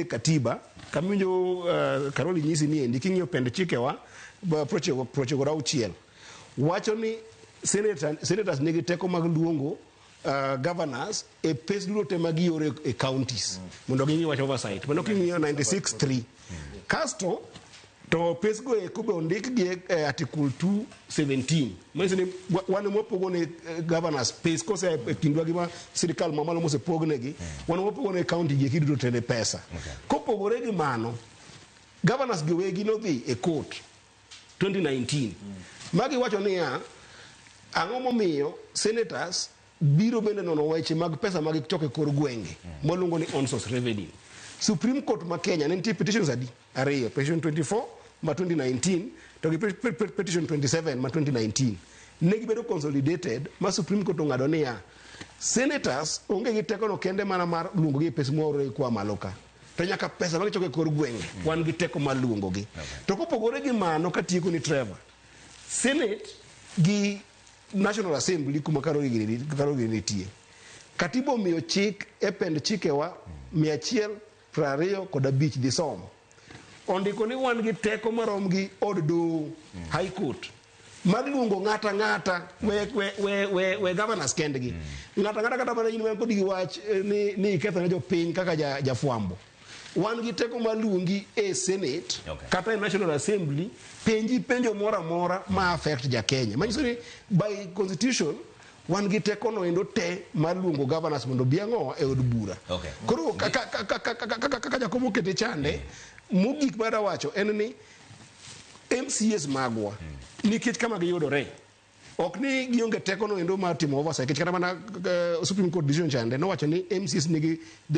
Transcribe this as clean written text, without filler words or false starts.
Katiba kama winjo Karoli nyisi ni endi king'iyo pend chikewa 96 wacho ni senators nigi teko mag luongo governors e pes duto te ma gioro e counties mondo ging'i wach oversight. Mano king'iyo 96.3 kasto to pes go eko be ondik gi e article 217, manyiso ni wan ema wapogo ne governors pes kose e kindwa gi ma sirikal mamalo mosepognegi, wan ema wapogo ne county gi eki duto te ne pesa. Kopogore gi mano, governors gi wegi nodhi e court 2019 ma giwacho niya, ang'o momiyo senators biro bende nono weche mag pesa ma gichoko e kor gwenge mwaluongo ni own source revenue? Supreme Court ma Kenya ne nitie petitions adi? Ariyo: petition 24 ma 2019 to gi petition 27 ma 2019. Ne gibedo consolidated ma Supreme Court ong'ado niya, senators onge gi teko no kende mana mar luongo gi e pes mwaoro kwa malo ka, to nyaka pesa ma gichoko e kor gwenge wan gi teko mar luongogi. To kopogore gi mano, katieko ni Trevor, Senate gi National Assembly kuma Karoli nitie, katiba omiyo chik e pend chikewa 125 dhi somo ondiko ni wan gi teko marom gi od doho, High Court, mar luongo ng'ata ng'ata, we governors kendgi, ng'ata ng'ata, kata mana in man kod gi wach ni iketho ne jopiny kaka jafwambo, wan gi teko mar luongi e Senate kata e National Assembly, penji penjo moro amora ma affect ja Kenya. Manyiso ni by constitution wan gi teko no endo te mar luongo governors mondo obi ang'o e od bura. Koro kaka Jakom okete chande, mogik madwa wacho en ni MCAs magwa, nikech kama giyudore ok ni gionge teko no endo mar timo oversight, nikech kata mana Supreme Court decision chande nowacho ni MCAs nigi